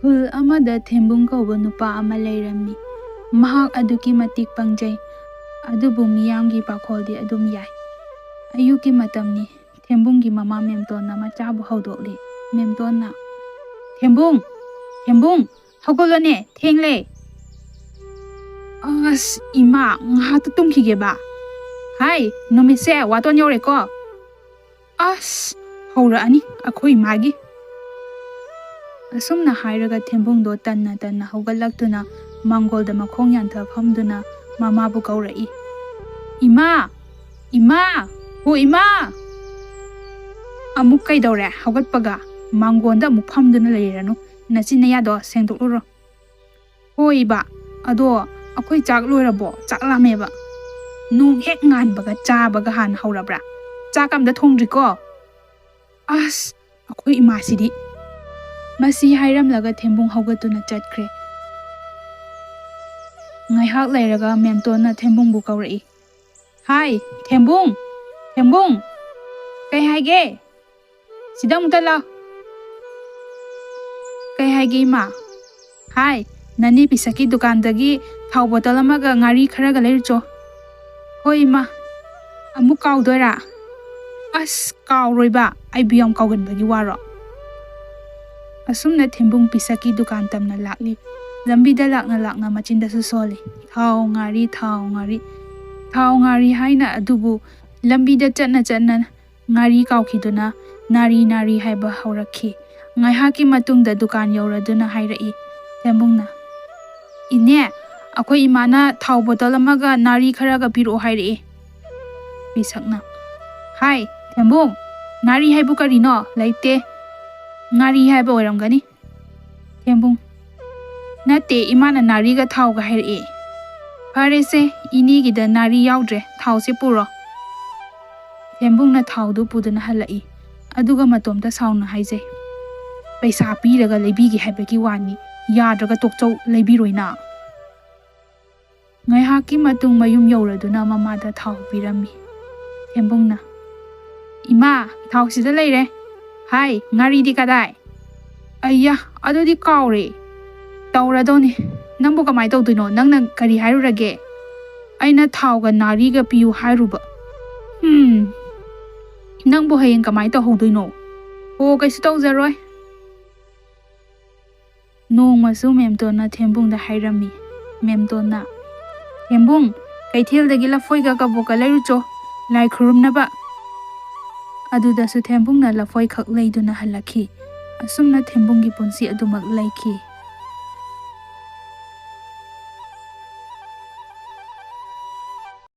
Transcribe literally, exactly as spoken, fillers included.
ꯈꯨꯜ ꯑꯃꯗ ꯊꯦꯝꯕꯨꯡ ꯀꯧꯕ ꯅꯨꯄꯥ ꯑꯃ ꯂꯩꯔꯝꯃꯤ꯫ ꯃꯍꯥꯛ ꯑꯗꯨꯛꯀꯤ ꯃꯇꯤꯛ ꯄꯪꯖꯩ, ꯑꯗꯨꯕꯨ ꯃꯤꯌꯥꯝꯒꯤ ꯄꯥꯈꯣꯜꯗꯤ ꯑꯗꯨꯝ ꯌꯥꯏ꯫ ꯑꯌꯨꯛꯀꯤ ꯃꯇꯝꯅꯤ꯫ ꯊꯦꯝꯕꯨꯡꯒꯤ ꯃꯃꯥ ꯃꯦꯝꯇꯣꯟꯅ ꯃꯆꯥꯕꯨ ꯍꯧꯗꯣꯛꯂꯤ꯫ ꯃꯦꯝꯇꯣꯟꯅ, "ꯊꯦꯝꯕꯨꯡ! ꯊꯦꯝꯕꯨꯡ! ꯍꯧꯒꯠꯂꯣꯅꯦ, ꯊꯦꯡꯂꯦ!" "ꯑꯁ, ꯏꯃꯥ, ꯉꯥꯏꯍꯥꯛꯇ ꯇꯨꯝꯈꯤꯒꯦꯕ꯫ ꯍꯥꯏ, ꯅꯨꯃꯤꯠꯁꯦ ꯋꯥꯇꯣꯟ ꯌꯧꯔꯦꯀꯣ꯫ ꯑꯁ, ꯍꯧꯔꯛꯑꯅꯤ ꯑꯩꯈꯣꯏ ꯏꯃꯥꯒꯤ!" ꯑꯁꯨꯝꯅ ꯍꯥꯏꯔꯒ ꯊꯦꯝꯕꯨꯡꯗꯣ ꯇꯟꯅ ꯇꯟꯅ ꯍꯧꯒꯠꯂꯛꯇꯨꯅ ꯃꯥꯡꯒꯣꯜꯗ ꯃꯈꯣꯡ ꯌꯥꯟꯊ ꯐꯝꯗꯨꯅ ꯃꯃꯥꯕꯨ ꯀꯧꯔꯛꯏ꯫ "ꯏꯃꯥ! ꯏꯃꯥ! ꯍꯣ ꯏꯃꯥ!" "ꯑꯃꯨꯛ ꯀꯩꯗꯧꯔꯦ ꯍꯧꯒꯠꯄꯒ? ꯃꯥꯡꯒꯣꯟꯗ ꯑꯃꯨꯛ ꯐꯝꯗꯨꯅ ꯂꯩꯔꯅꯨ, ꯅꯆꯤꯟ ꯅꯌꯥꯗꯣ ꯁꯦꯡꯗꯣꯛꯂꯨꯔꯣ꯫" "ꯍꯣꯏꯕ, ꯑꯗꯣ ꯑꯩꯈꯣꯏ ꯆꯥꯛ ꯂꯣꯏꯔꯕꯣ? ꯆꯥꯛ ꯂꯥꯝꯃꯦꯕ꯫ ꯅꯣꯡ ꯍꯦꯛ ꯉꯥꯟꯕꯒ ꯆꯥꯕꯒ ꯍꯥꯟꯅ ꯍꯧꯔꯕ꯭ꯔꯥ? ꯆꯥꯛ ꯑꯝꯇ ꯊꯣꯡꯗ꯭ꯔꯤꯀꯣ꯫ ꯑꯁ, ꯑꯩꯈꯣꯏ ꯏꯃꯥꯁꯤꯗꯤ!" ꯃꯁꯤ ꯍꯥꯏꯔꯝꯂꯒ ꯊꯦꯝꯕꯨꯡ ꯍꯧꯒꯠꯇꯨꯅ ꯆꯠꯈ꯭ꯔꯦ꯫ ꯉꯥꯏꯍꯥꯛ ꯂꯩꯔꯒ ꯃꯦꯝꯇꯣꯟꯅ ꯊꯦꯝꯕꯨꯡꯕꯨ ꯀꯧꯔꯛꯏ꯫ "ꯍꯥꯏ, ꯊꯦꯝꯕꯨꯡ! ꯊꯦꯝꯕꯨꯡ! ꯀꯩ ꯍꯥꯏꯒꯦ? ꯁꯤꯗ ꯑꯃꯨꯛꯇ ꯂꯥꯎ꯫" "ꯀꯩ ꯍꯥꯏꯒꯦ, ꯏꯃꯥ?" "ꯍꯥꯏ, ꯅꯅꯦ ꯄꯤꯁꯛꯀꯤ ꯗꯨꯀꯥꯟꯗꯒꯤ ꯊꯥꯎ ꯕꯣꯇꯜ ꯑꯃꯒ ꯉꯥꯔꯤ ꯈꯔꯒ ꯂꯩꯔꯨꯆꯣ꯫" "ꯍꯣꯏ, ꯏꯃꯥ꯫" "ꯑꯃꯨꯛ ꯀꯥꯎꯗꯣꯏꯔꯥ?" "ꯑꯁ, ꯀꯥꯎꯔꯣꯏꯕ, ꯑꯩꯕꯨ ꯌꯥꯝ ꯀꯥꯎꯒꯟꯕꯒꯤ ꯋꯥꯔꯣ?" ꯑꯁꯨꯝꯅ ꯊꯦꯝꯕꯨꯡ ꯄꯤꯁꯛꯀꯤ ꯗꯨꯀꯥꯟ ꯇꯝꯅ ꯂꯥꯛꯂꯤ꯫ ꯂꯝꯕꯤꯗ ꯂꯥꯛꯅ ꯂꯥꯛꯅ ꯃꯆꯤꯟꯗꯁꯨ ꯁꯣꯜꯂꯤ꯫ "ꯊꯥꯎ ꯉꯥꯔꯤ, ꯊꯥꯎ ꯉꯥꯔꯤ, ꯊꯥꯎ ꯉꯥꯔꯤ" ꯍꯥꯏꯅ꯫ ꯑꯗꯨꯕꯨ ꯂꯝꯕꯤꯗ ꯆꯠꯅ ꯆꯠꯅ ꯉꯥꯔꯤ ꯀꯥꯎꯈꯤꯗꯨꯅ "ꯅꯥꯔꯤ ꯅꯥꯔꯤ" ꯍꯥꯏꯕ ꯍꯧꯔꯛꯈꯤ꯫ ꯉꯥꯏꯍꯥꯛꯀꯤ ꯃꯇꯨꯡꯗ ꯗꯨꯀꯥꯟ ꯌꯧꯔꯗꯨꯅ ꯍꯥꯏꯔꯛꯏ꯫ ꯊꯦꯝꯕꯨꯡꯅ, "ꯏꯅꯦ, ꯑꯩꯈꯣꯏ ꯏꯃꯥꯅ ꯊꯥꯎ ꯕꯣꯇꯜ ꯑꯃꯒ ꯅꯥꯔꯤ ꯈꯔꯒ ꯄꯤꯔꯛꯑꯣ ꯍꯥꯏꯔꯛꯑꯦ꯫" ꯄꯤꯁꯛꯅ, "ꯍꯥꯏ, ꯊꯦꯝꯕꯨꯡ, ꯅꯥꯔꯤ ꯍꯥꯏꯕꯨ ꯀꯔꯤꯅꯣ? ꯂꯩꯇꯦ꯫ ꯉꯥꯔꯤ ꯍꯥꯏꯕ ꯑꯣꯏꯔꯝꯒꯅꯤ꯫" ꯊꯦꯝꯕꯨꯡ, "ꯅꯠꯇꯦ, ꯏꯃꯥꯅ ꯅꯥꯔꯤꯒ ꯊꯥꯎꯒ ꯍꯥꯏꯔꯛꯑꯦ꯫" "ꯐꯔꯦꯁꯦ, ꯏꯅꯦꯒꯤꯗ ꯅꯥꯔꯤ ꯌꯥꯎꯗ꯭ꯔꯦ, ꯊꯥꯎꯁꯦ ꯄꯨꯔꯣ꯫" ꯊꯦꯝꯕꯨꯡꯅ ꯊꯥꯎꯗꯨ ꯄꯨꯗꯨꯅ ꯍꯜꯂꯛꯏ꯫ ꯑꯗꯨꯒ ꯃꯇꯣꯝꯇ ꯁꯥꯎꯅ ꯍꯥꯏꯖꯩ, "ꯄꯩꯁꯥ ꯄꯤꯔꯒ ꯂꯩꯕꯤꯒꯦ ꯍꯥꯏꯕꯒꯤ ꯋꯥꯅꯤ, ꯌꯥꯗ꯭ꯔꯒ ꯇꯣꯛꯆꯧ, ꯂꯩꯕꯤꯔꯣꯏꯅ꯫" ꯉꯥꯏꯍꯥꯛꯀꯤ ꯃꯇꯨꯡ ꯃꯌꯨꯝ ꯌꯧꯔꯗꯨꯅ ꯃꯃꯥꯗ ꯊꯥꯎ ꯄꯤꯔꯝꯃꯤ꯫ ꯊꯦꯝꯕꯨꯡꯅ, "ꯏꯃꯥ, ꯊꯥꯎꯁꯤꯗ ꯂꯩꯔꯦ꯫ ꯍꯥꯏ, ꯉꯥꯔꯤꯗꯤ ꯀꯗꯥꯏ?" ꯑꯩꯌꯥ, ꯑꯗꯨꯗꯤ ꯀꯥꯎꯔꯦ꯫ ꯇꯧꯔꯗꯧꯅꯤ꯫ ꯅꯪꯕꯨ ꯀꯃꯥꯏꯅ ꯇꯧꯗꯣꯏꯅꯣ? ꯅꯪꯅ ꯀꯔꯤ ꯍꯥꯏꯔꯨꯔꯒꯦ? ꯑꯩꯅ ꯊꯥꯎꯒ ꯅꯥꯔꯤꯒ ꯄꯤꯌꯨ ꯍꯥꯏꯔꯨꯕ꯫ ꯎꯝ, ꯅꯪꯕꯨ ꯍꯌꯦꯡ ꯀꯃꯥꯏꯅ ꯇꯧꯍꯧꯗꯣꯏꯅꯣ? ꯑꯣ, ꯀꯩꯁꯨ ꯇꯧꯖꯔꯣꯏ꯫ ꯅꯣꯡꯃꯁꯨ ꯃꯦꯝꯇꯣꯟꯅ ꯊꯦꯝꯕꯨꯡꯗ ꯍꯥꯏꯔꯝꯃꯤ꯫ ꯃꯦꯝꯇꯣꯟꯅ, "ꯊꯦꯝꯕꯨꯡ, ꯀꯩꯊꯦꯜꯗꯒꯤ ꯂꯐꯣꯏꯒ ꯀꯕꯣꯛꯀ ꯂꯩꯔꯨꯆꯣ, ꯂꯥꯏ ꯈꯨꯔꯨꯝꯅꯕ"꯫ ꯑꯗꯨꯗꯁꯨ ꯊꯦꯝꯕꯨꯡꯅ ꯂꯐꯣꯏꯈꯛ ꯂꯩꯗꯨꯅ ꯍꯜꯂꯛꯈꯤ꯫ ꯑꯁꯨꯝꯅ ꯊꯦꯝꯕꯨꯡꯒꯤ ꯄꯨꯟꯁꯤ ꯑꯗꯨꯃꯛ ꯂꯩꯈꯤ꯫